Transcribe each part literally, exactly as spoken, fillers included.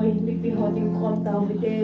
Mipi ho ding khom tau hite.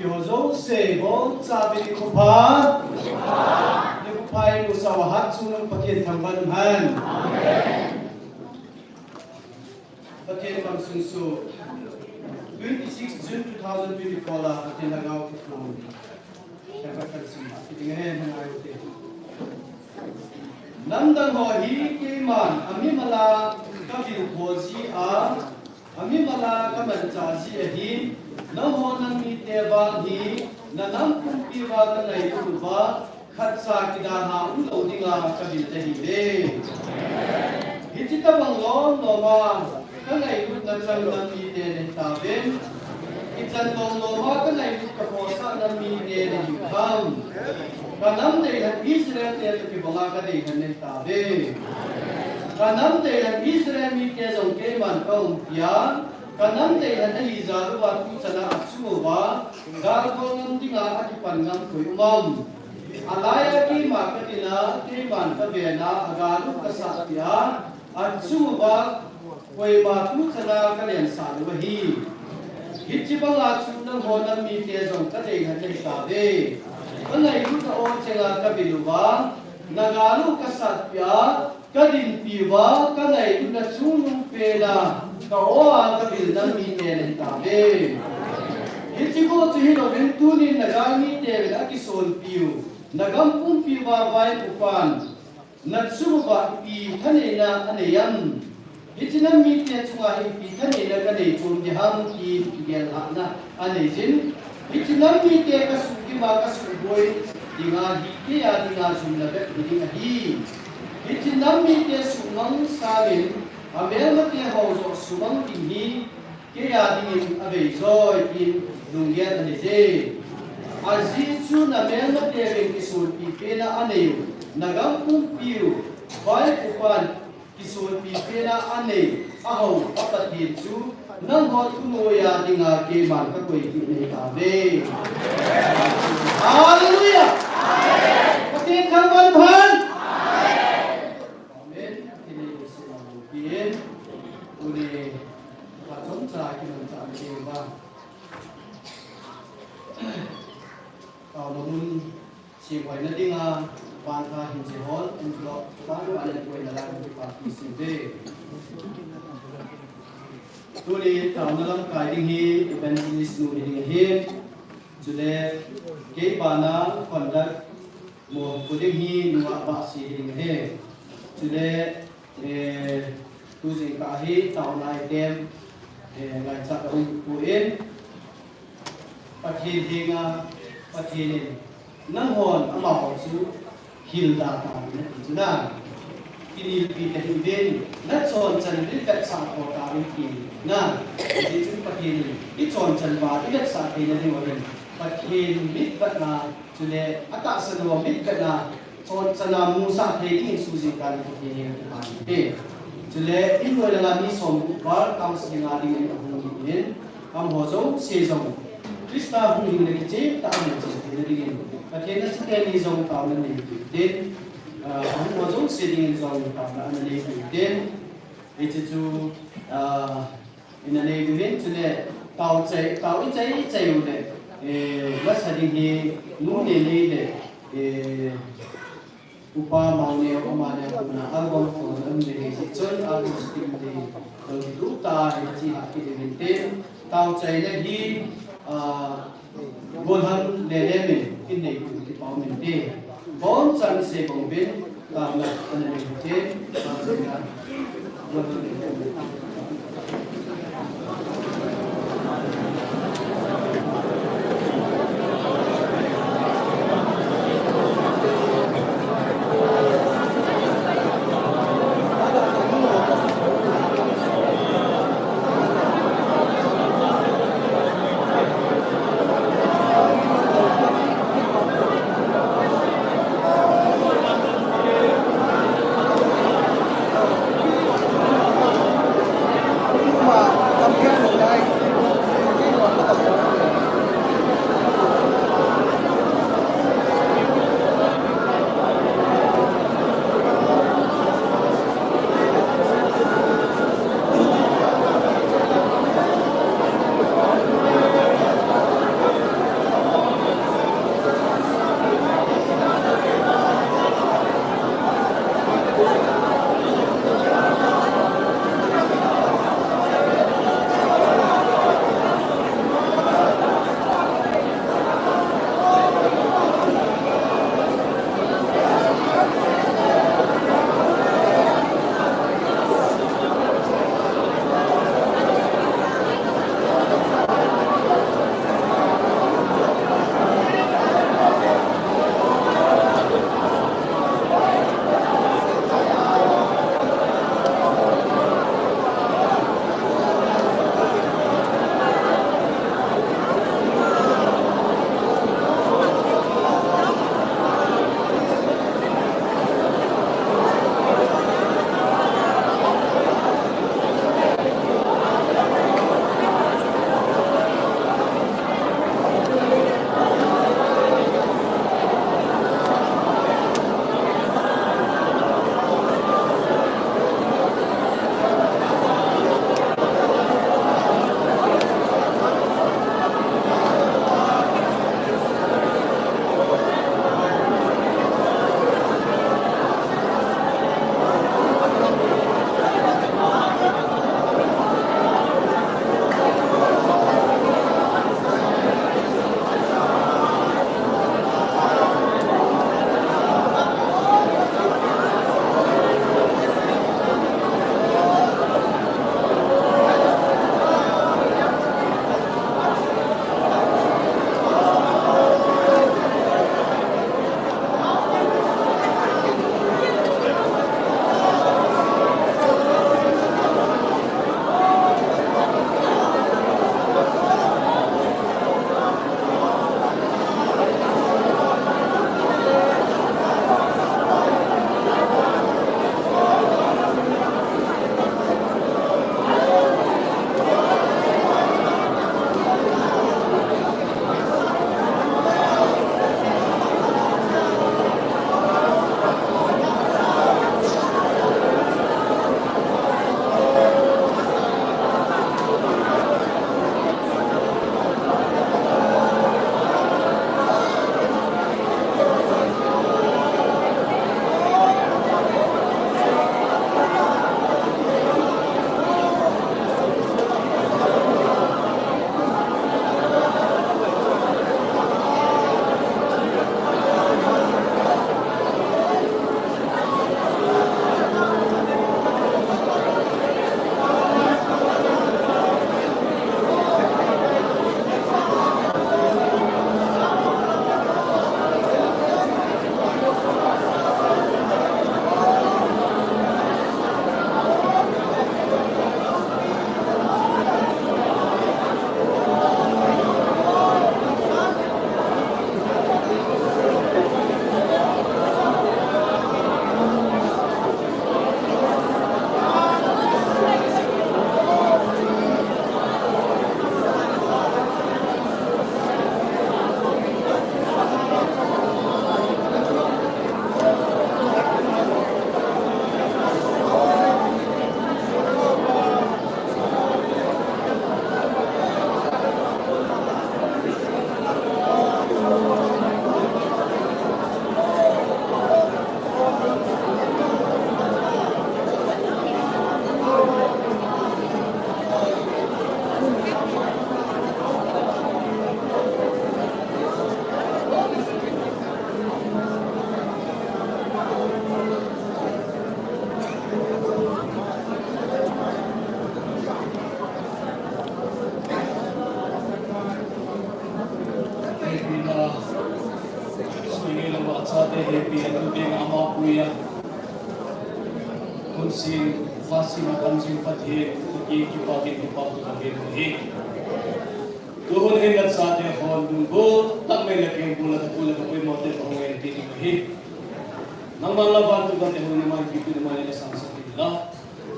Ho jouse, boncha uvin nikho pha. Nikho pha imu uva hatchungnung Pathen thangvah in umhen. Pathen kamsunso. Twenty-six June two thousand twenty-four la Pathen lhagao kikhom. Thangvah kasim. Kiti ngen ngai ute. Namdang ho hi keiman amimal a kavil pho jia, amimal a kamanchah jia ahin, nangho nam mite vang hi, nanam pumpi uva kangailut uva, khatcha kidalha umlou dinga kavil nahiuve. Hiche tobang lom lom a, kangailutna chang nam mite nahitauve. Ichan lom lom a kangailut kaphosah nam mite nahiu ham. Kanam deilhen Israel te toh kibanga kadeilhen nahitauve. Kanam deilhen Israel mite jong keiman kaumpi a, kanam deilhen ahijal uva tuchan a achung uva, galkol ngam dinga akipan ngam koi um am. Alai a keima kadin a, keiman kaven a, agal u kasatpeh a, achung uva koima tuchan a kalensah lou ahi. Hiche banga chu nangho nam mite jong kadeilhen nahitauve. Kangailutna o chenga kavil uva, nagal u kasatpeh a, kadinpi uva, kangailutna chungnung pena ka-o a kavil nam mite nahitauve. Hiche bou chu hilouvin tunin nagal mite uvin akisonpiu, nagam pumpi uva vaipopan, nachung uva ipi thaneina anei am? Hiche nam mite chunga hi ipi thaneina kanei chom ding ham ti kigel lhahna anei jin. Hiche nam mite kasuhgim a kasuhboi dinga hi keia dinga jumna bep hiding ahi. Hiche nam mite suhmang sangin amelmate ho joh sumang ding hi keia dingin aveijoi tin lunggel anei je. Ajeh chu namelmate uvin kisonpi pena aneiu, nagam pumpiu, vaipopan kisonpi pena anei, ahao a Pathen chu nangho thunoiya dinga keiman kakoi kit nahitauve. Hallelujah! Pathen thangvah in umhen. Amen. Pathen in sila mo pin. Tuni, pachomcha kimanchah na diuva. Taona mun senghoina dinga, vantha hin jehol, envelope, vantha hin koina lai, kipa thu seiuve. Tuni, taona lamkai ding hi, evangelist nu hiding ahi. Chule, kei bana, conduct, mo, pu ding hi, nungah Bahsi hiding ahi. Chule, Eh, tu jingkah hi taona item, eh, ngaichat a um poi. Pathen henga, Pathen in, nanghon amaho chu hilda tauvin ati chu na. Kinelpi tahih uvin, nachonchan in vetsah tho tauvin ti na. Hijeh chun Pathen in, ichonchan uva ivetsah theina diuvin, Pathen mitvetna, chule atahsan uva mitvetna, chonchana musah thei dingin sujing kani Pathen henga kipah in te. Chule, in loi langa mi somgup val counselling a dingin ahung dingin, amaho jouse jong Christa hung hina kicheh tah a amu cheh theina dingin, Pathen in hiche teni jong taona nei peh in te, ah, amaho jouse dingin jong taona ana nei peh in te. Hiche chu, ah, ina nei diu hin, chule tao chai, tao ichai chai u le, eh, masa ding hi, nu Nenei le, eh, Upa Maoneo, amani a kona album kona um le hi, chun album sting le, lo tu ta hi chi ha ki diu hin te, tao chai le hi, ah, Golhang Lelem in, kin nei tu ti pao min te. Bon chan se bong bin, tam la, ana nei te, tam la, Golhang Lelem. Te hepi atu ding ama puya. Kunsin, masima kansin Pathen, ki kipa ki kipa ku ka ben hi. Tuhun hin nachate hon dungbu, tak mai la kengbu la, taku la, kapui mo te, pahung en ti ding hi. Nangma la vantu ka te hon, nangma kitu, nangma la sang sa ti la.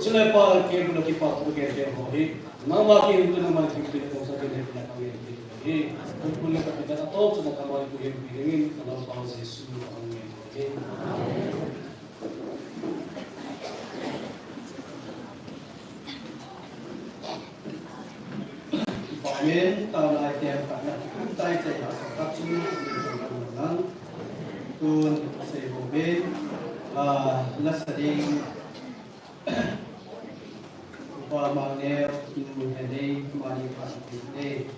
Chule pa kengbu la kipa ku ke te ho hi. Nangma kitu, nangma kitu, nangma sa ti la, pahung en ti ding hi. Kun kun la ka ti ka to, chuna ka mai ku hen pi dingin, ka la pa Jesu, pahung en ti. Amen. Taona ite ang pagna. Tayo sa iyong sa kapsun, sa iyong pagkakulang. Tun sa iyong ben, ah, lasa ding, upa mangneo, kinuhene, mani pa sa kite.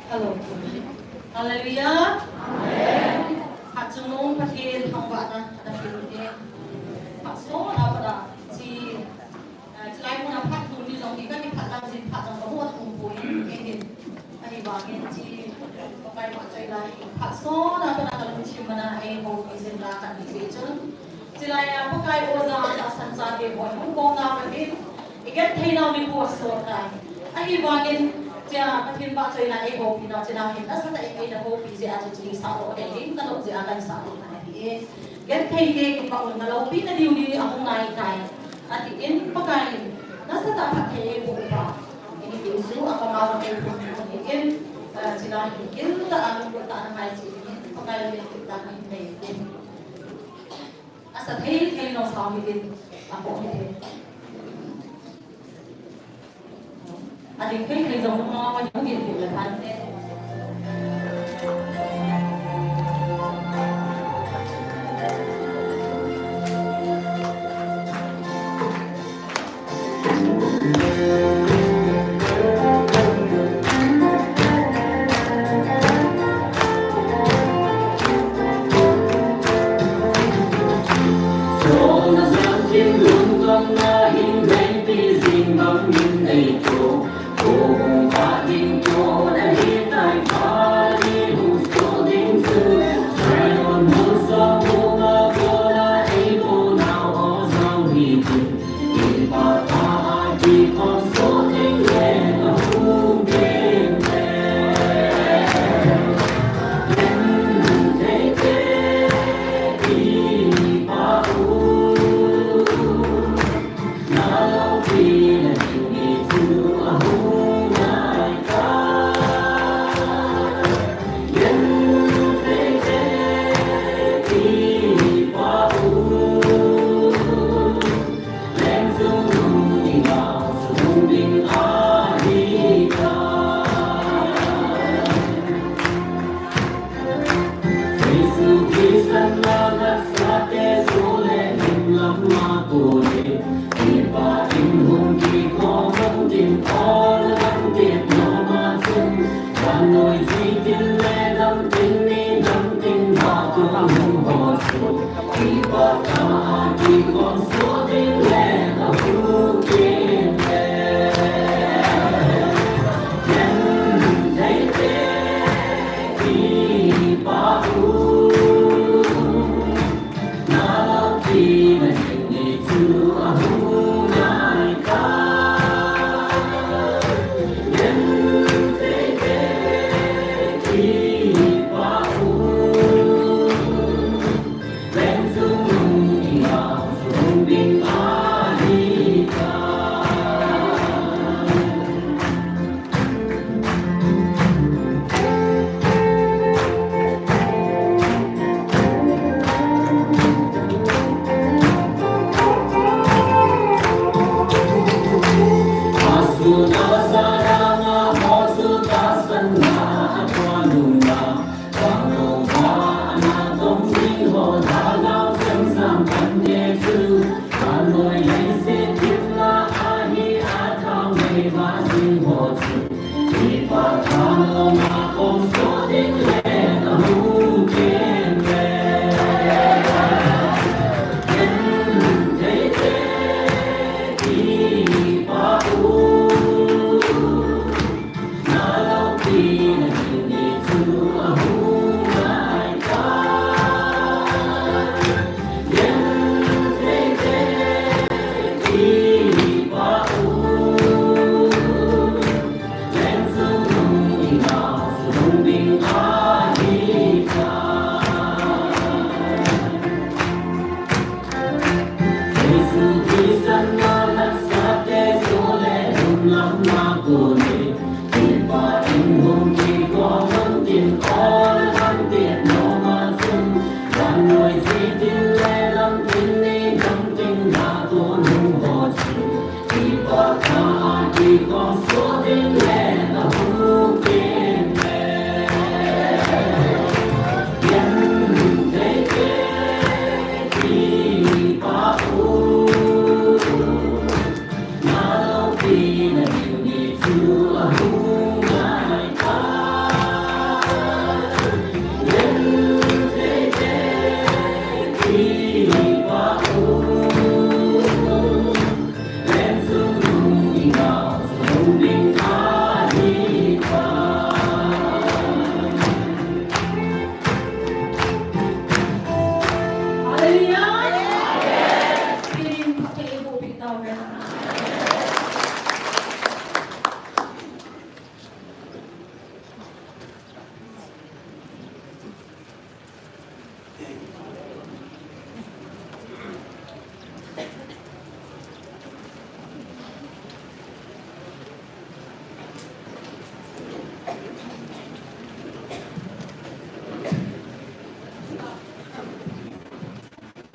Hello. Hallelujah. Amen. Phat chungnung Pathen thangvahna ana peh ute. Phat sona pada chi, eh, chulai muna phat thum ni jong hi ka kiphat lam jin phat jong ka mu a thum poi, eh, hin. Ahivangin chi Pakai vahchoi lai hi phat sona pada ka lungthim mana eihoupi jin la kan hi ve chun. Chulai a Pakai oja tahsan chate ho hung kong nau ahin, i genthei nau ni pu asot tai. Ahivangin, chia Pathen vahchoi lai eihoupi nau, chulai hin nasatah in eina houpi jeh a chu chi sah lou ding, ka lou jeh a kan sah lou ahi. Genthei te kipah un na loupina diu ni ahung nai tai. Atin Pakai in nasatah phatthei eiboh uva. Ini Jesu a kamau na eiboh uva. In, eh, chulai hin giltah a lunglut tah a na ngai chi in Pakai le giltah a hin nei in. Asa thei thei jong sao hitin, apoh hite. Ading thei thei jong nung a, hung hit hit le than te.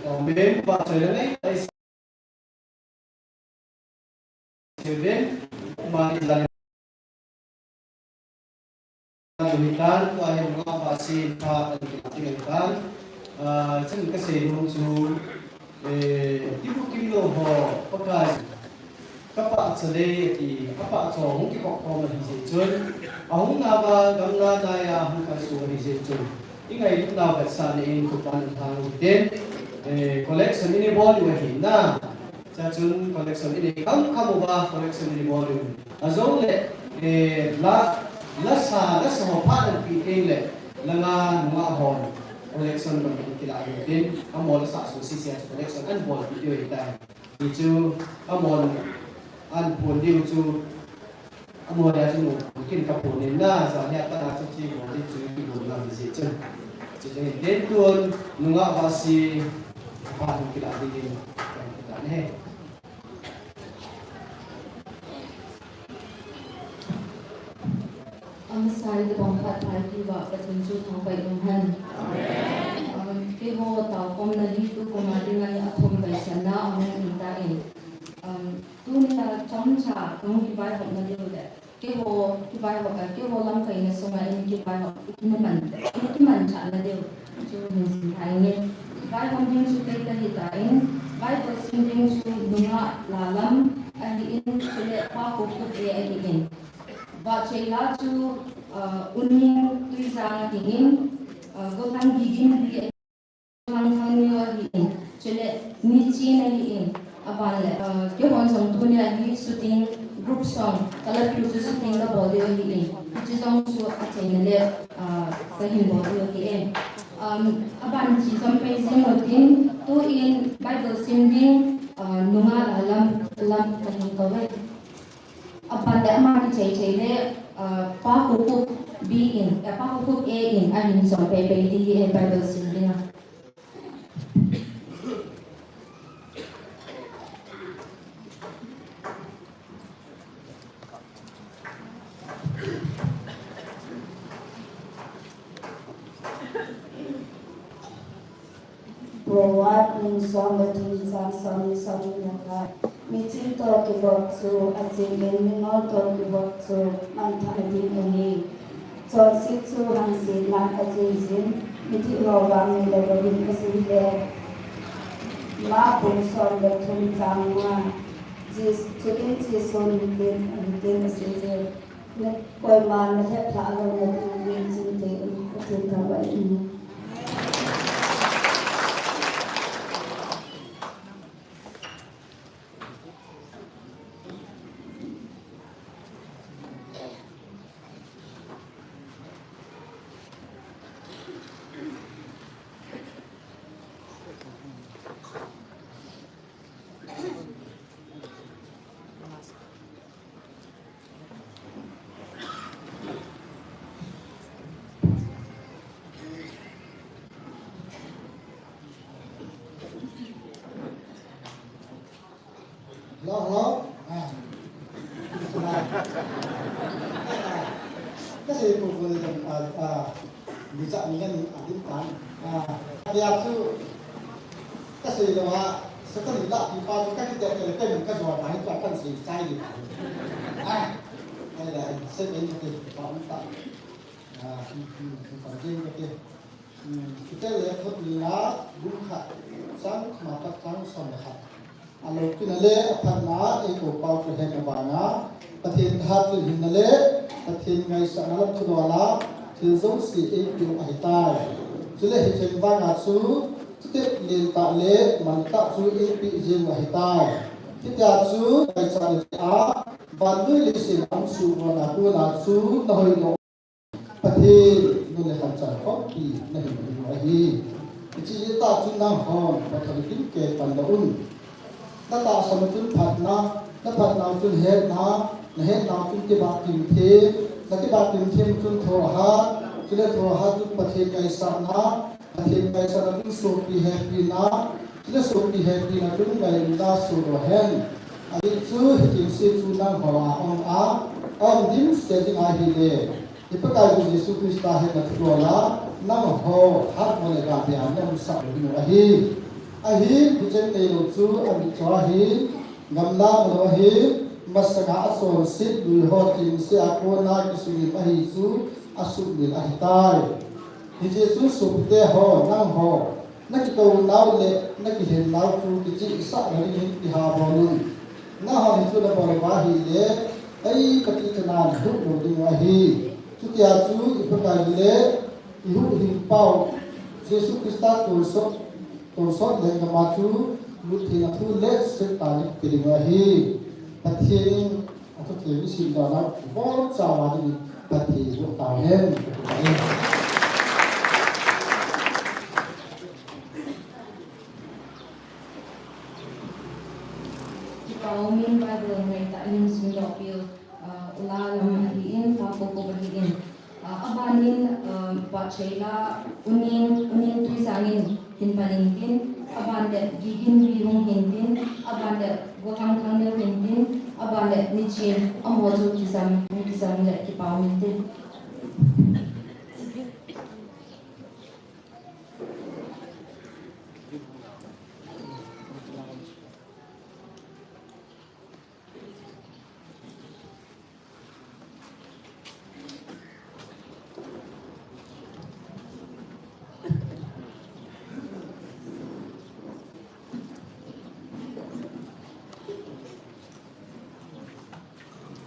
Amen. Seven, mani jani. Hitan, tua hi nungah vasi, pha, kan kila ding hitan. Ah, chun kasei nom chu, eh, Tibukim lou ho, Pakai, kapahcha dei ati, apahcha hung kikop khom ahi jeh chun, ahung nava, gamla naiya, hung kalsong ahi jeh chun. Ingailutnau vetsahna in tupan thang uten, eh, collection inei bol u ahi na. Chachun collection inei kham kham uva collection inei bol u. Ajongle, eh, la, lasa, lasa ho pha nanpi teng le, langa nungah hon collection bang in kila uten, amaho lasa sung sese a collection ahin bolpi diu ahitai. Hichu, amaho ahin phon diu chu, Amaho dia chu nu, kin ka phon in na, janhi a tah a chu chi bol ding chu kibol na mi jeh chun. Chuti hin tun, nungah vasi, pha hung kila ding in, kan kila ne. Amasai tabang phat phai pi uva Pathen chu thangvah in umhen. Um, keiho taokhomna li tukum a dinga athum vei channa ahung hin tan. Um, Tunia chomcha kahung kivaihopna diu le, keiho kivaihop, eh, keiho lamkaina sunga in kivaihop, ikiman, ikimanchahna diu chu hin sim thei inge. Vaihom ding chu kei kahi tan, Bible sim ding chu nungah Lalam ahin, chule Pa Khup Khup A ahin. Vahchoi la chu, ah, U Ning Tuijang ahin, ah, Gothang Gigin B ahin. Thang Thang Neo ahin, chule Nichi ahin, aban le, ah, keihon jong tunia hi shooting group song, kalapiu chu shooting kabol diu ahin, hiche jong chu achaina le, ah, kahin bol diu ahi e. Um, aban chu jong pei jing utin, tuin Bible sim ding, ah, nungah Lalam, Lalam kahin kou e. Aban le ama kichai chai le, ah, Pa Khup Khup B in, eh, Pa Khup Khup A in, ahin jong pei pei ding ahi Bible sim dinga. Proverbs bung som le thum chang som ni, som ni le khat. Miching toh kivop chu aching in, mingol toh kivop chu mangthah na ding ahi. Chonset chu hangsetna a ching jin, midih ho vang ni le vavin ajui le. Mark bung som le thum chang nga. Jes-, chuin Jesun hitin, hitin asei e. Koima nalhep lhah louna dingin chingthei in, Pathen thangvah in. Hello, hello. Ah. Ka sei ko ko le, ah, ah, mi cha mi ngan a din tan. Ah, dia chu ka sei lo ha, sa ka ni la pi pa chu ka ki te te te ka jo ba ni ka kan sei sai ni. Ah, ai la, se ni te pa un ta. Ah, hmm, hmm, hmm, pa din ka te. Hmm, ki te le thot ni la, bu kha, sang ma pa sang som kha. A lo tina le a phatna ei kou pau chu hen avanga, Pathen thahatna chun hinna le Pathen ngaisahna lam thudol a thil jouse ei peh u ahitai. Chule hicheng vanga chu thutep lentah le mantah chu ei peh jeng u ahitai. Hitia chu ngaisahna a vannoi leiset a um suhbolna kona chu na hoilo Pathen nu le khan chan khompi na hin ding u ahi. Hiche jeh a chun nanghon Pathen kin kei pan doh un. Na tahsan a chun phatna, na phatna a chun hetna, na hetna a chun kibah timthem, na kibah timthem a chun thohhat, chule thohhat a chun Pathen ngaisahna, Pathen ngaisahna a chun sopi hepina, chule sopi hepina a chun ngailutna sodoh hen. Ajeh chu hiche jouse chu nangho a um a, a um dimset ding ahile. I Pakaiyu Jesu Christa hetna thudol a, nangho hatmo le gah beiya na umsah lou ding u ahi. Ahin, hicheng neilou chu, amit cho ahin, gamla lou ahin, masanga achonset lui ho chengse a kona kisumil ahi chu, asumil ahitai. Hiche chu sopite ho, nangho, na kikou nau le, na kihen nau chu, kichehsah na dingin kiha bol un. Nangho hichu na bol uva ahile, ei kati chana na huh lou ding u ahi. Chutia chu i Pakai le i huhhingpau Jesu Christa tonsot, tonsot lenggam a chu luttheina thu le setna le kipe ding u ahi. Pathen in athutheng isim dan a ibonchauva dingin Pathen in boh tauhen. Kipa umin Bible ngaitah in simdoh piu, ah, U Lalam ahin, Pa Popo ahin. Ah, abanin, ah, Vahchoila, Unin, Unin Tuijang in hin pan intin, aban le Gigin Vihung hintin, aban le Gohang Thangneo hintin, aban le Nichen, amaho chu kijam, kijam le kipa umin tin.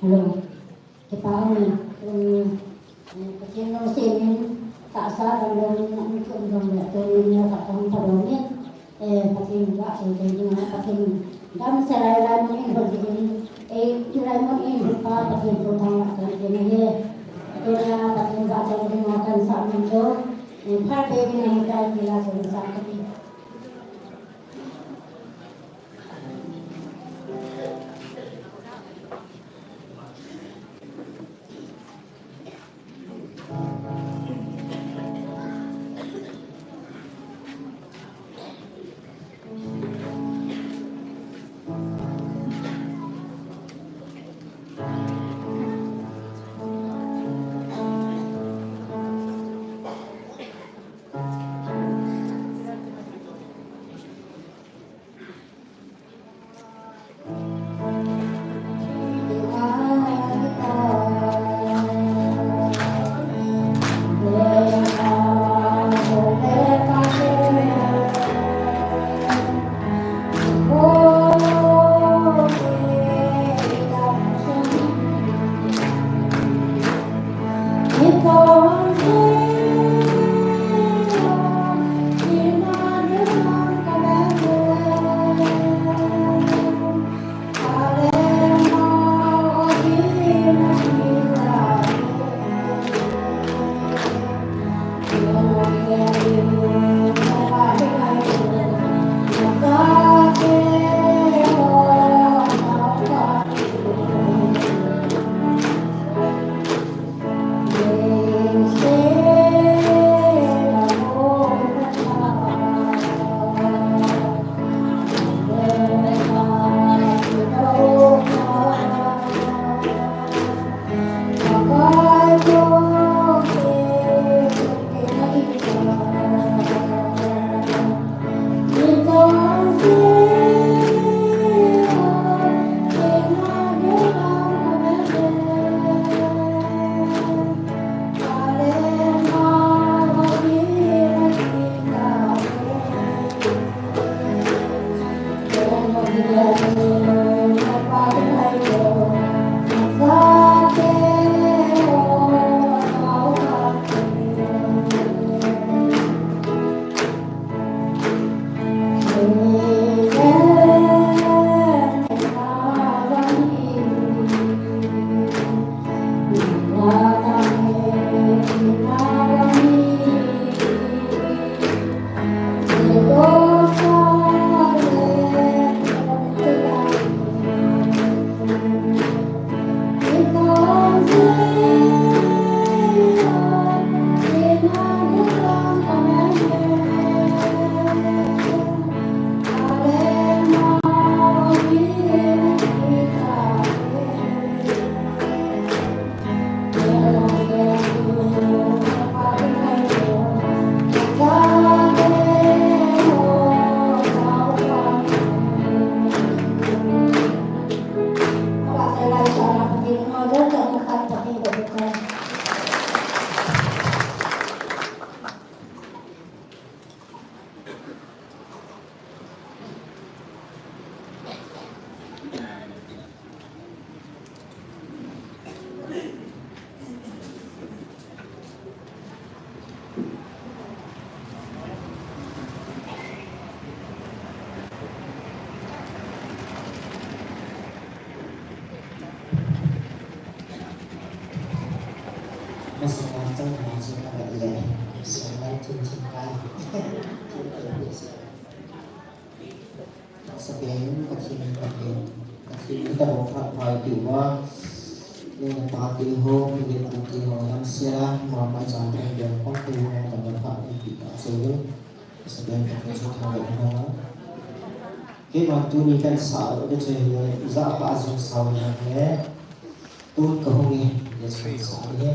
Hello. Kipa umin, um, Pathen lungset in tahsa dang lou in um kit jong le, tunin neo khat kahung phalou in, eh, Pathen vahchoi thei dinga, Pathen damsel a Raimon in hol jeh in, eh, Raimon in hol pa Pathen thangvah kahin pe ahi. Tunia Pathen vahchoi dinga kahin sah nom chu, eh, phat be ding ahitai ti la chun sah kati. Sapen, Pathen, Pathen, Pathen, ka tabo phat phai tiu va. Nuna pa tiu ho, pile pu tiu ho, lam sela, ma ma jan thang tiu ho, tiu ho, ka ba phat tiu ta so. Sapen, Pathen, so thang tiu ho. Keima tuni kan sa, ka che hi, ja pa jong sa na he. Tun ka hung e, ya sa sa he.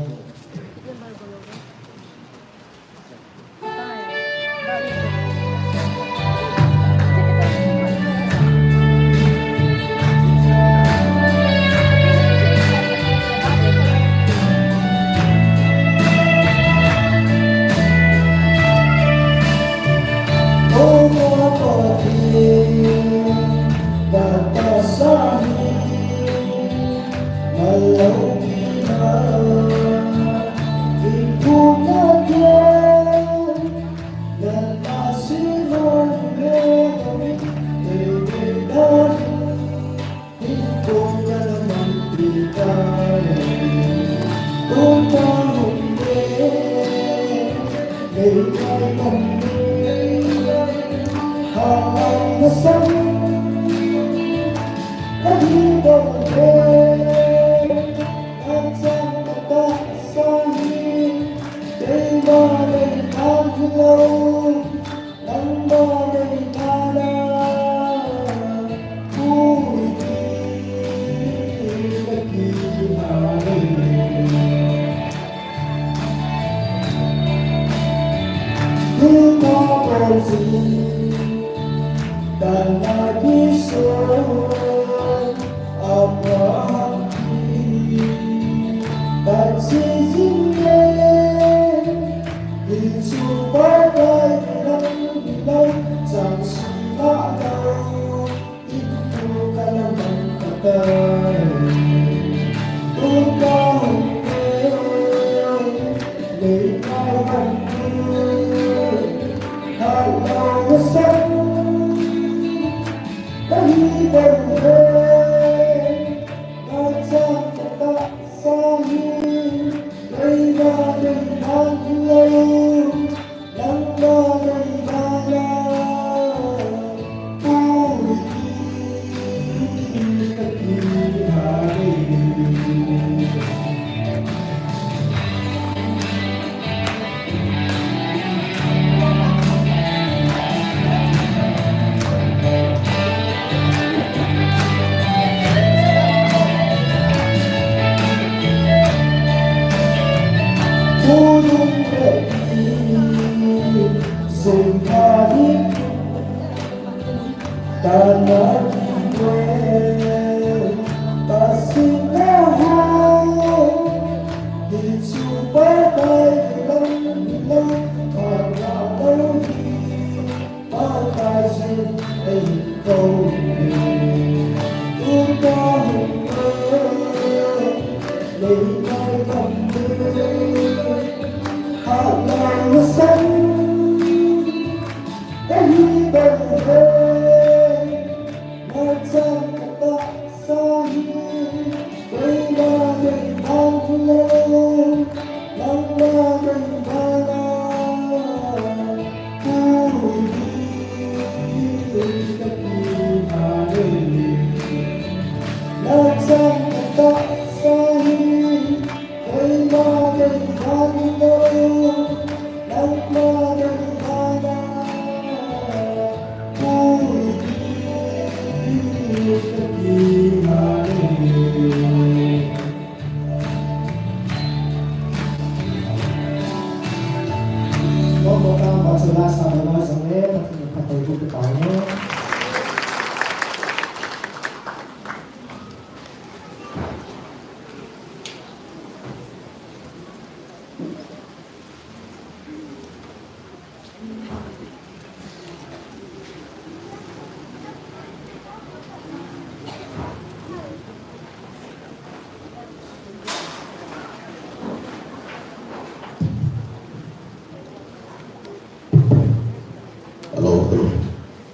Hello, hello.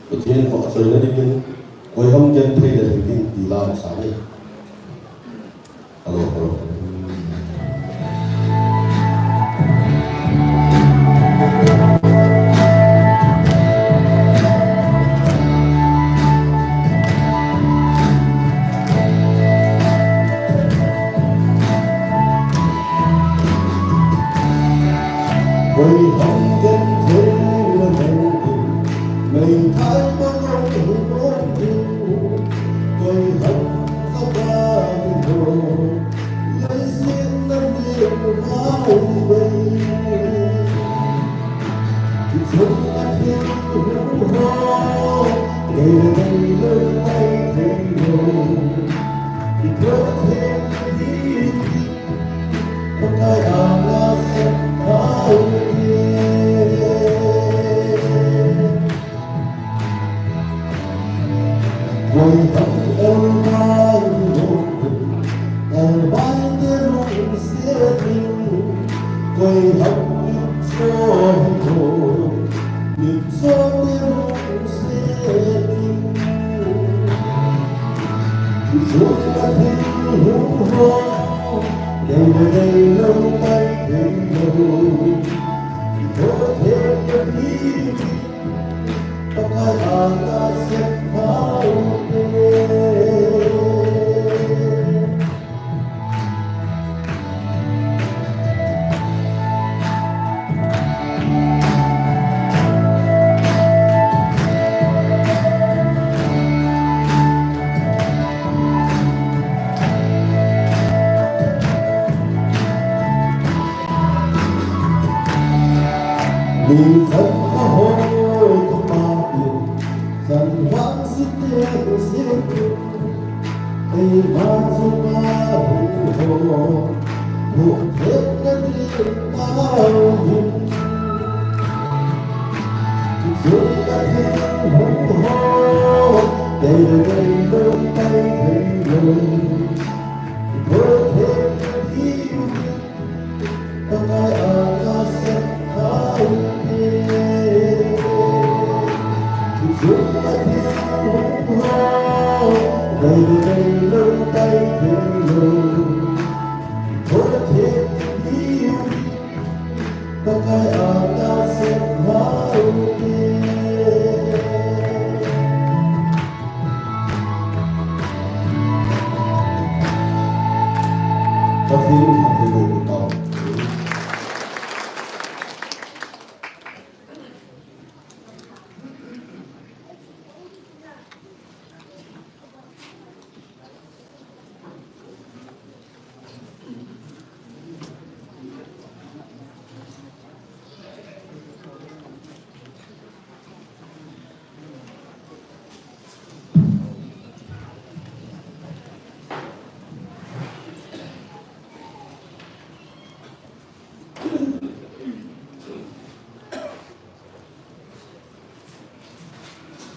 Pathen vahchoina dingin, koiham genthei le lhing ding ti la sa ni. Hello, hello.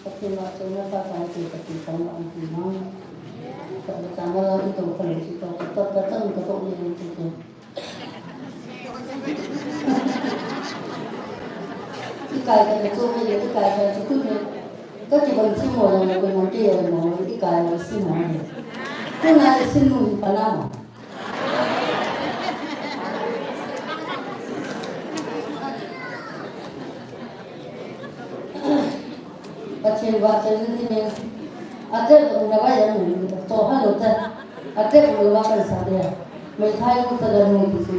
Pathen vahchoina tah tah ti kati tang vang ti mang. Ka channel a kito khalou si to, ka to, ka chang ka to ni ang ti to. Ti kai ka na chong ni, ti kai ka chu tu ni. Ka kibang thim mo jong le koiman kei jong mo, i kai jong sim mo. Tuna i sim nu hi pana mo. Pathen vahchoi na ti ne. Ate ko na ba ya mu to ha lo ta. Ate ko lo ba kan sa de. Meithai ko ta da mu ti si.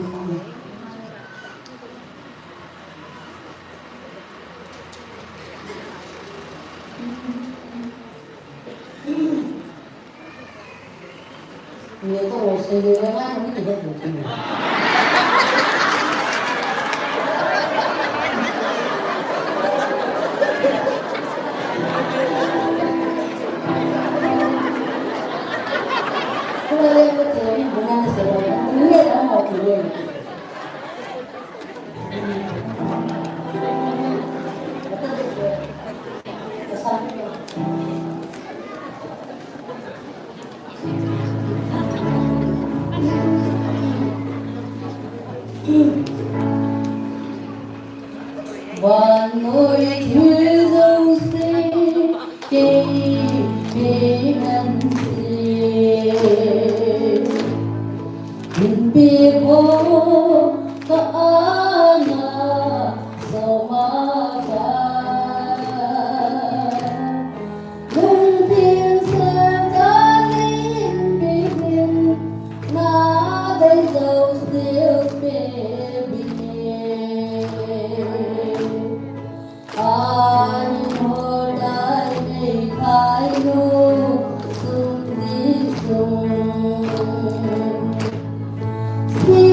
Ni to mo se ni na ma ni he ni. Ko le ko te ni bu na se ni. Ni na mo ti ni. Vannoi thil jouse kei, kei nang se. Inpi pho ka ana soma ka. Lungthim sel ta inpi hin na dei jouse pe bi. Ani mo dai nei thai nu sum di sum. Si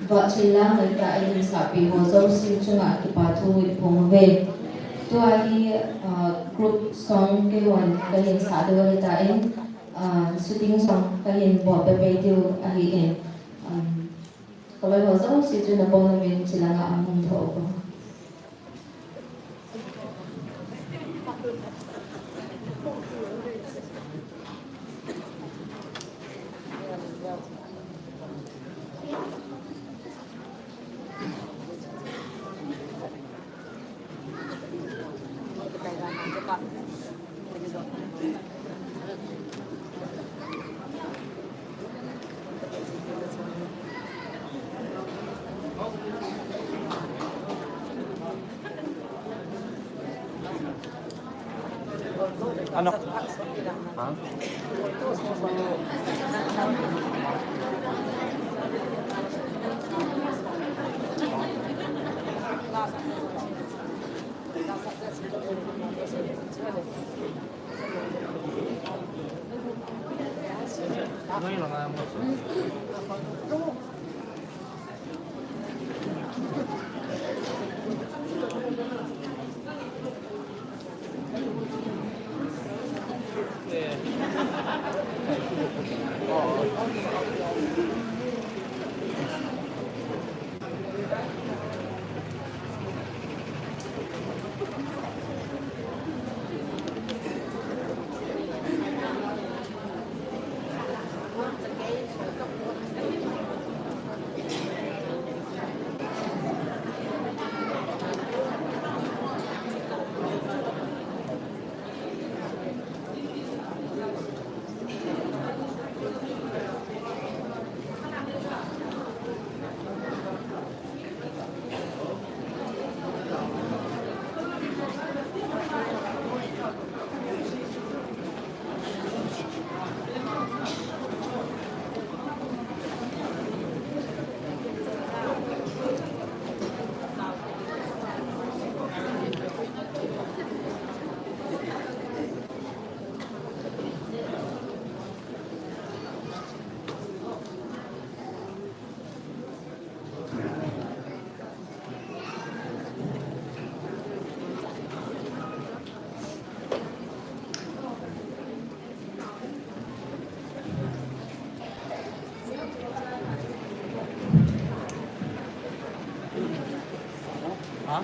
Vahchoi lang leh ta in sahpi ho jouse chunga kipa thu in phong uve. Tua hi, ah, group song keihon kahin sah diu ahitan, ah, shooting song kahin bol pehpeh diu ahin, um, kaloiho jouse chu nabonchauvin chilanga ahung thou uvo. Ano? Ha?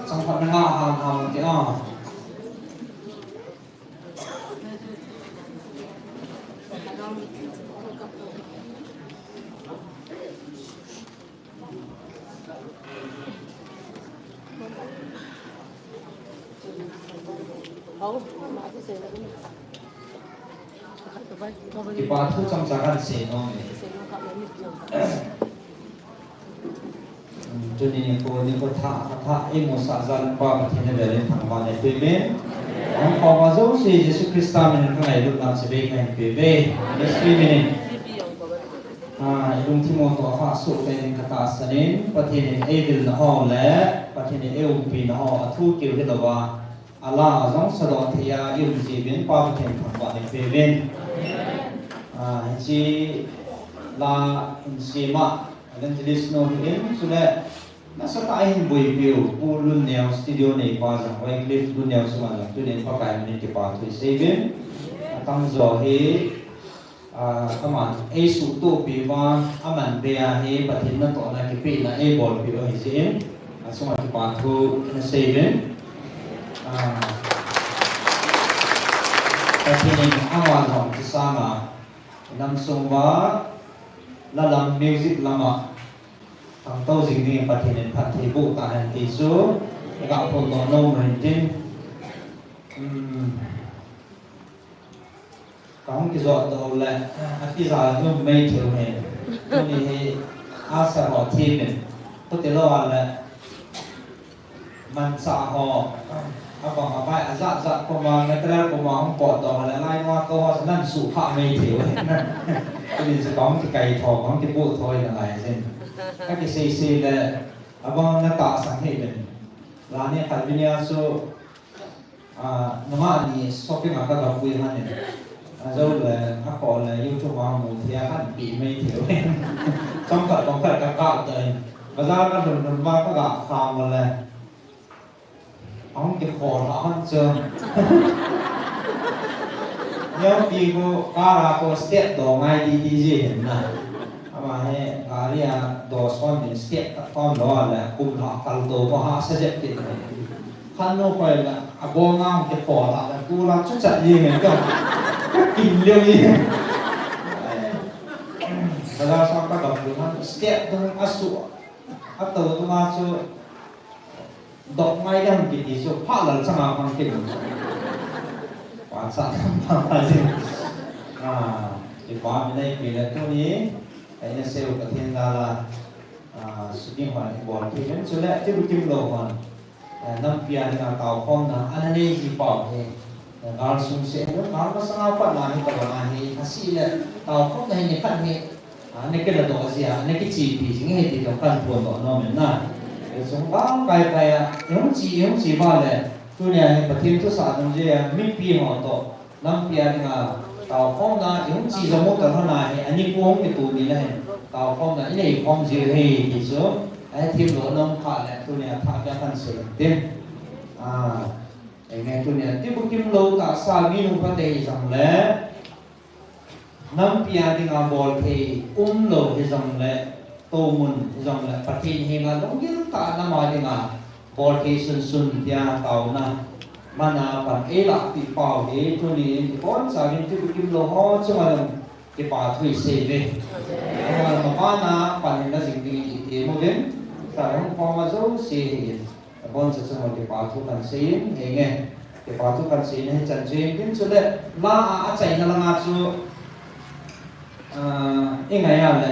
Changkhat na nga ham ham ti a. Kipa thu chomcha kahin sei nom e. Tuni nikho, nikho thah, thah, eimusah jal in Pa Pathen in avel in thangvah in eipe uve. Ahung khom a jouse Jesu Christa min in kangailutna chibai kahin pe uve. Ministry min in. Ah, ilungthim u toh hahsat tah in katahsan in, Pathen in eivilna ho le Pathen in eiumpina ho, athu keu hilouva, ala jong sadoh thei a i um jiuvin Pa Pathen thangvah in eipe uvin. Ah, hiche la hin sem a, Evangelist nu hi in, chule nasatah a hin boipiu Pu Lunneo, studio neipa jong, Wycliffe Lunneo chunga jong tunin Pakai min in kipa thu isei uvin. Atamjo hi, ah, aman eisuhtohpi uva, aman bei a hi Pathen natohna kipehna eibolpeh u ahi jeh in, achunga kipa thu nasei uvin. Ah, Pathen in ama jong kisanga, inam sung uva, la lam, music lam a, Khangtou jing dingin Pathen in phatthei boh tahen ti chu, iga phondoh nom u hintin. Um, kahung kijotdoh le, atija nom mai thei u hin. Tuni hi, asa ho thimin. Chuti lou a le, Manchah ho, abang abai ajat jat puma, material puma hung potdoh le, lai nua kou ho, nan suhkhah mai thei u. Tuni chu kahung kikaitho, kahung kibuhtho in alai jin. Kakisei sei le, abang natahsan hih uvin. Lani khat vin a chu, ah, nungah ni shopping a kagapui hon in. Ajou le, akhoh le, YouTube a mu thei a khanpi mai thei u. Chomkhat, chomkhat kakap tan. Bazar kalhun lhun uva kagah kham le. Ahung kikholha hon chu. Neopi khu car a khu step doh ngai didi ji hin na. Ama hi gari a doh son din step ka ton lou le kum lha kal doh ko hahsa jep kit. Khannu khoi le abonga hung kikholha le tu la chu chat ji hin ka. Ka kin leo ji. Bazar song kagapui hon step dung asu. Atou dunga chu Doh ngai ding kiti chu phalal changa khang kit. Pachat tam tam jing. Ah, kipa min eipe le tuni, eina seiu Pathen jal a, ah, shooting hon ibol thei uvin chule, Tibukim lou hon. Ah, nampi a dinga taokhomna, ana nei ji pau hi. Gal sung se, gal masanga pat na hi tabang ahi, asei le, taokhomna hi nikhat hi, ah, ana kiladoh jia, ana kichepi jing ahi ti toh kahin phondoh nom in na. Hichun gal kai kai a, ihung che, ihung che uva le, tunia hi Pathen thusah nung jeh a, mipi ho toh, nampi a dinga, taokhomna, ihung che jong u toh lhon a hi, ani pu hung kitu ni le hin, taokhomna, inei khom ji u ahi ti chu, ahethem lou nom kha le, tunia thah beh kahin sei tin. Ah, Amen. Tunia, Tibukim lou tahsa minu phate hijongle, nampi a dinga bol thei umlou hijongle, toumun hijongle, Pathen henga lunggil tah a nam a dinga bol thei sunsun tia taona mana pan eilah peh pau hi, tunin ibonchauvin Tibukim lou ho chunga jong Kipa thu isei uve. Ama, ama bana pan in la jing ding in iti mo vin. Sa hung pom a jouse hi. Abon sa chung kipa thu kan sei in, henge. Kipa thu kan sei in, hichan chu hin tin chu le, la a, achaina langa chu, ah, i ngai a le.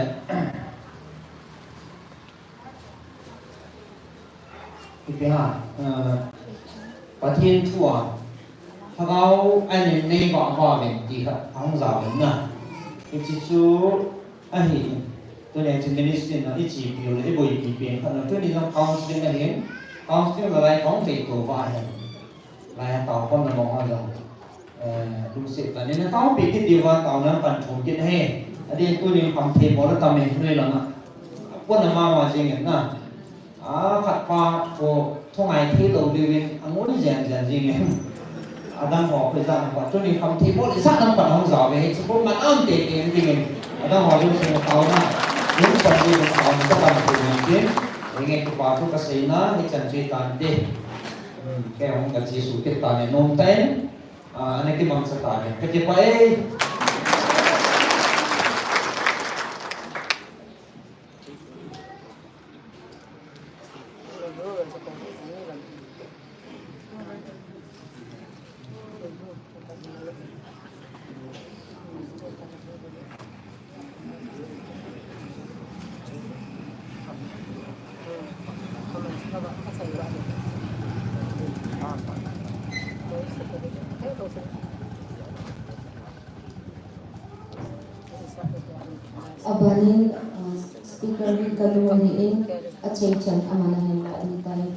Ipi ham, eh, Pathen thu a, Lhagao a nei nei va va ven ti kha, ahung jao ven na. Hiche chu ahi, tuni chu ministry na i chepi u le, i boipi pen kha na, tuni jong counseling ahin, counseling la lai kong ve to va ahin. Lai a tao khom na mong a jong. Eh, lungset tah in na taopi kit diu va tao na pan thum kit ahi. Adin tunin pang thei bol atam e, noi lama. Pon ama ma jing in na. A, khat pa ko thungai thei lou diu in, angol jen jen jing in. Adang ho ko jang pa tunin pang thei bol, isa nang pan hung jao ve, chu ko man am te te ding in. Adang ho lungset tao na. Lungset diu tao na pan thum kit. Enge ko pa ko ka sei na, ni chan che tan te. Hmm, kei hung ka Jesu kit ta ne nom ta in, ah, ana kimangcha ta ne. Ka kipah e. Abanin, uh, speaker hi kanu ahin, achaichan aman ahin la ahitai.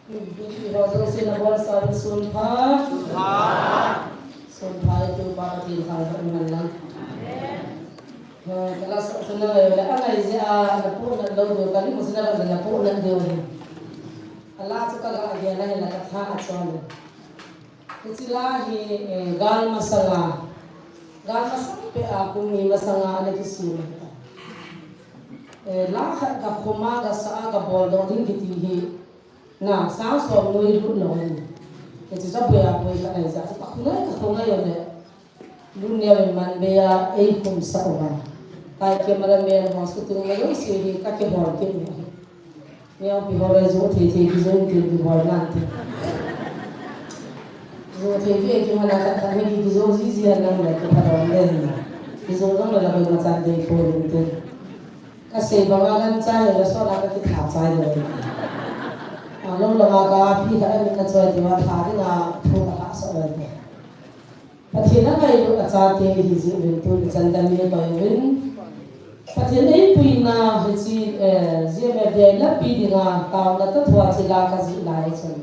Ipi ho jouse na bolsa uvin sunpha. Sunpha. Sunpha, itu pa ka tin thang ka man lang. Amen. Eh, ka la sa sa na le, angai jeh a, na pu na lo do, ka ni mo sina na pu na do. Ala chu ka ga ge na he na ka tha a chon. Hiche la hi, eh, gal masanga, gal masang peh a kum ni masanga ana kisem ahitai. Eh, la khat ka khoma ka sa a ka bol doh ding kiti hi, na, sang som noi lut lou ahi. Hiche chu boi a boi khat ahi jeh a, ka khongai, ka khongai u le. Lun neo in man bei a, ei khum sah uva. Tai camera man ho shooting na jouse hi ka kihol kit u ahi. Neo pi ho le jo thei thei kijo in tin kihol nan tin. Jo thei thei kiman a khat khat hi kijo ji ji han lang le kipha dom le hin. Kijo jong le la boi ma chan dei po in tin. Ka sei banga gancha le la so la ka kitha chai le. A lo la ma ka pi kha min na choi ti ma tha ding a thu ka tha sa le. Pathen a ngailut a chate ihi jeh uvin tuni chan damna koi uvin. Pathen eipuina hiche, eh, G M F D I lapi dinga taona tah thua chila kajih lai chun.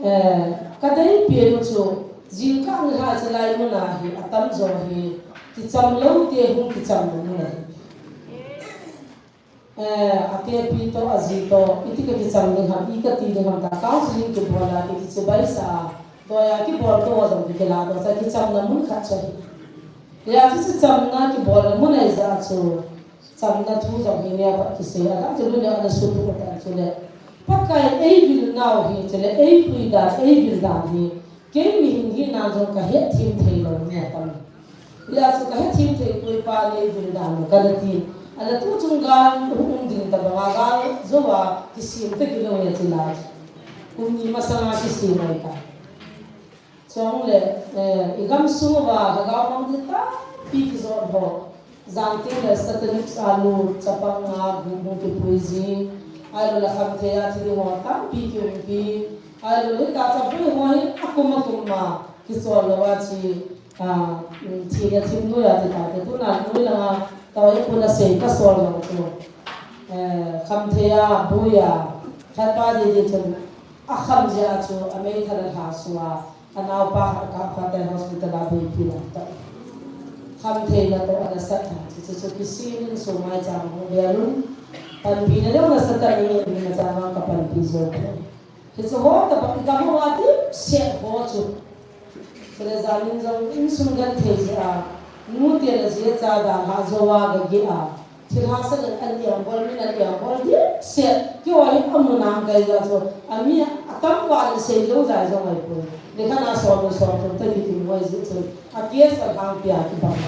Eh, kadeipen u chu, jingkah nilhah chilai muna hi, atamjo hi, kicham lou te hung kicham lou muna hi. Eh, atepi toh, aji toh, iti kakicham ding ham, i kati ding ham, ta counseling kibol a, kiti chibai sa a, toh a kibol toh jong kikilah toh, sa kichamna mun khat chu ahi. Hijeh chun chichamna kibolna mun ahi jeh chun, chamna thu jong hi neo khat kisei a, tah chule ana sutuh tan chule. Pakai eivil nau hi, chule eipui dan, eivil dan hi, kei mihem hina jong kahet them thei lou nge tam. Hijeh chun kahet them thei poi pa neivil dan u kana ti. Ana tu chung gal hung um ding tabang a gal jou a kisem ta kilou e chila. Kum ni masanga kisem ahitai. Chule, eh, i gamsung uva, ka gao mang ding tampi kijot ho. Jangteng le Satanic a lut, chapang a gum hung kipui ji. Ahilou le khamthei a thi ding ho tampi kiumpi. Ahilou le ta chabui ho hi akum akum ma kichol lou a chi, ah, thi le thim noi a ti ta te tuna noi langa tao e puna sei ka sol lou chu. Eh, khamthei a, bui a, khat pa di di chun akham jeh a chu ameithal a lha sua. Anaopa khat kah khat a hospital a boipi lam tah. Khamtheina toh ana sat a, chu, chu, chu, kisih in sumai chang hung bel un. Panpina jong nasatah in, in na chang a ka panpi jou poi. Hichu ho tobang i gam ho a dimset ho chu. Chule janin jong insung genthei jeh a, nute le jia cha dalha jou a gageh a, thilha sa le an liam bol, min an liam bol dipset, keiho hi amun a hung kai jeh chun, ami atam val in sei jou jai jong ahipoi. Lekha na som le som thum tah kitim ngai jeh chun, a case alhangpi a kibang.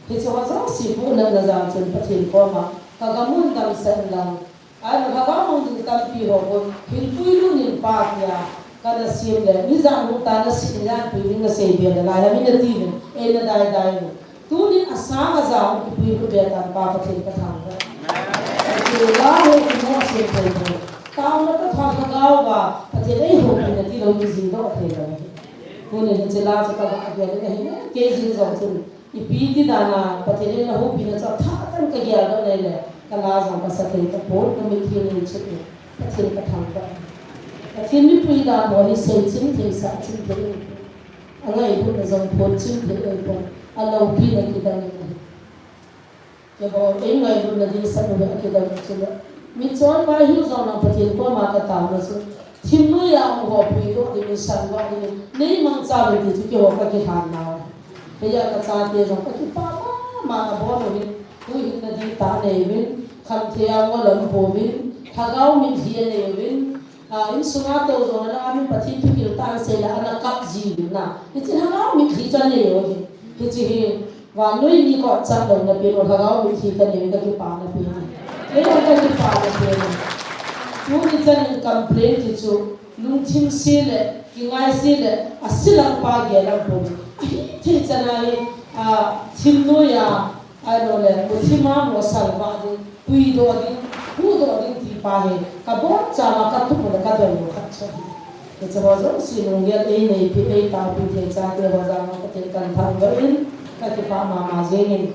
Hiche ho jouse puhnatna jal chun Pathen koma kagamun damsah in lang, ahilou lhagao mang ding tampi ho bou, hinpui lungin Pa tia kana sem le, mi jan hung tan, na sin jan pui ding nasei be nalai ham ina ti uvin, eina daidai uvin. Tunin asang aja hung kipui lut be tan Pa Pathen kathangvah. Hiche la ho kimoh sem thei bou. Taona tah tha lhagao va Pathen eihoupina tilou kijing doh thei lou ahi. Tunin hiche la chu kagah gel in ahile, kei jeng jong chun ipi ti dan a Pathen in eina houpina chu athah tah in kagel doh in ahile, kala jong kasa thei tapon, kamitlhi nei chut in, Pathen kathangvah. Pathen mipui dan ho hi seichim thei, sahchim thei, angailutna jong phonchim thei ahipon, aloupina kidang in ahi. Keiho, eingailutna ding sah u hi akidang chule, mitchonpha hiu jong lang Pathen koma kataona chu, thim noiya um ho puidoh dingin, salvah dingin neimangcha uvin ti chu keiho kakilhan nau. Hiya kachate jong kakipah mama, abon uvin, huhhingna dihtah anei uvin, khamthei a ngol aum pouvin, lhagao mitlhi anei uvin, a, insunga tou jong le, ami Pathen thupeh tah in sei le ana kap ji uvin na. Hiche lhagao mitlhi chu anei u ahi. Hiche hi vannoi mi kotchat louna pen u, lhagao mitlhi kanei u, kakipana pen ahi. Kei jong kakipana pen ahi. Tuni chan in complain ti chu, lungthim se le, kingaise le, ase lang pa gel lang pouvin, ahithei chan a hi, a, thim noiya, ahilou le, muthim a ho salvah ding, puidoh ding, huhdoh ding ti pa hi kabonchauva katup u le kadoi u khat chu ahi. Hiche ho jouse lunggel eineipi, eitaopi thei chate ho jal a Pathen kathangvah in, kakipah mama jengin.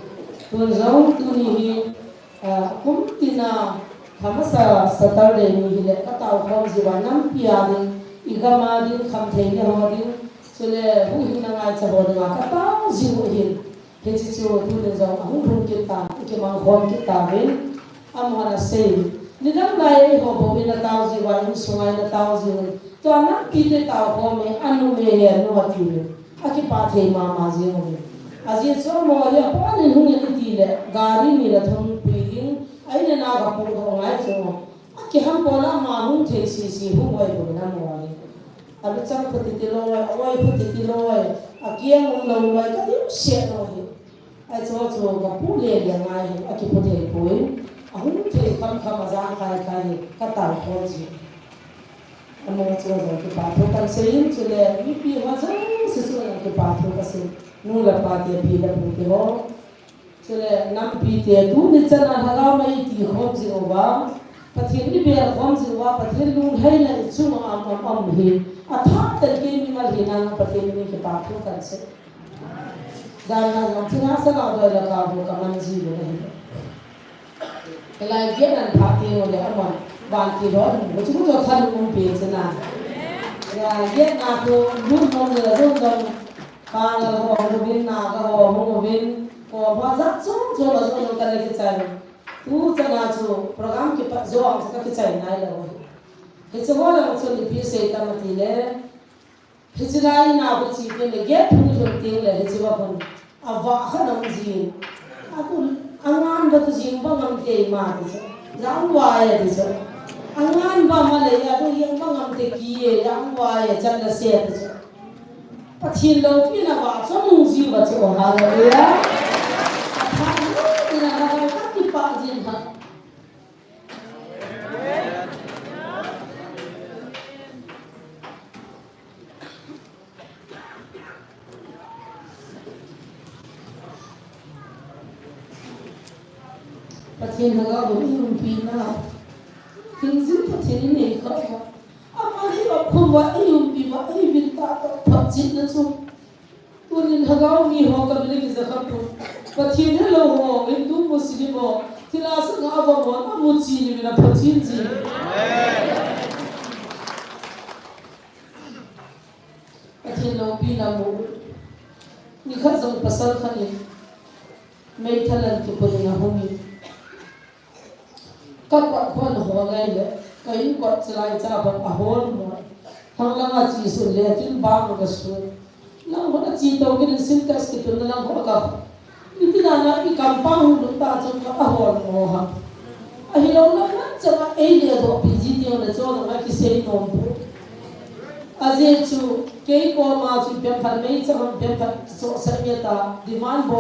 Tun jong tuni hi, a, kum tina, amasa Saturday ni hile katao khom jiuva, nampi a ding, igam a ding, khamthei ni ho ding, chule huhhingna ngaicha ho dinga katao jiu ahin. Hiche chu tunin jong ahung lhung kit tan, ikimang khom kit tauvin, amahon asei. Nidang lai eiho bou in atao jiuva, insunga in atao jiuvin, tua nampi te tao khom e, anum e, anu atiuvin. Akipah thei mama jeng uvin. Ajeh chu amaho hi apon in hung in iti le, gari ni le thum pui ding, a in a gapohdoh ngai chu. Akiham bol a ama hung thei sese hung oi bou in amaho hi. Aluchang khu titi loi, a oi khu titi loi, akeng um lou loi, kadiu set lou hi. Ahi chu chu kapu le le ngai hi, akipu thei poi. Ahung thei kham kham, ajang khai khai hi, katao khom ji. Amaho chu jong kipathu kahin sei in, chule mipi ho jouse chu jong kipathu kasei. Nu le pa te, pi le pu te ho. Chule nampi te, tuni chan a lhagao mei ti khom jing uva, Pathen ibel khom jing uva, Pathen lunglhaina ichunga um um um hi, athah tah in kei mimal hina a Pathen min in kipathu kahin sei. Jan a jong thina sa la doi la ka bu kaman ji le ahi. Hilai gate nan pha teng ule amahon, van ti lhon, bu chu bu chu than um pen chu na. Ya, gate na khu lut nom le jong jong, Pangal ho hung uvin, Naga ho hung uvin, kom ho jat chom chom a jong jong kana kichai. Tu chan a chu program kipat jou a chu kakichai nai lou. Hiche ho lang chun ipi sei tam ati le, hiche lai in a bu chi teng le, gate phung lhun teng le, hiche va khun. Avah khat aum jin. Atu, angan va tu jing bang am te ma ti chu. Jang vai ti chu. Angan va ma le, atu jing bang am te ki e, jang vai chan la se ti chu. Pathen loupina va chu nung ji va chu, hallelujah. Atha ni na na va kipah jin ha. Pathen lhagao in eiumpi na. Hingjing Pathen in eikha uva. Ama hi akhum uva, eiumpi uva, eivin tah tah phatchomna chu. Tunin lhagao mi ho kamin a kija kha pon. Pathen helou ho, Hindu, Muslim ho, thilha sanga avom ho, amu chin uvin aphatchom ji. Pathen loupina mu. Nikhat jong pasal khat in meithal an kipun in ahung in. Ka kot khon hol ngai le, ka in kot chalai cha bang ahol mo. Thang langa chi sun le, kin bang ka sun. Lang ho a chi to ki din Sintex kitunna lang ho ka. Iti na na i compound hu ta chu ka a hol mo ha. Ahilou na na chang a ei le do pi ji ti na cho na ki sei nom pu. Ajeh chu kei koma chu pem phat mei chang pem phat cho sa mi ta demand bol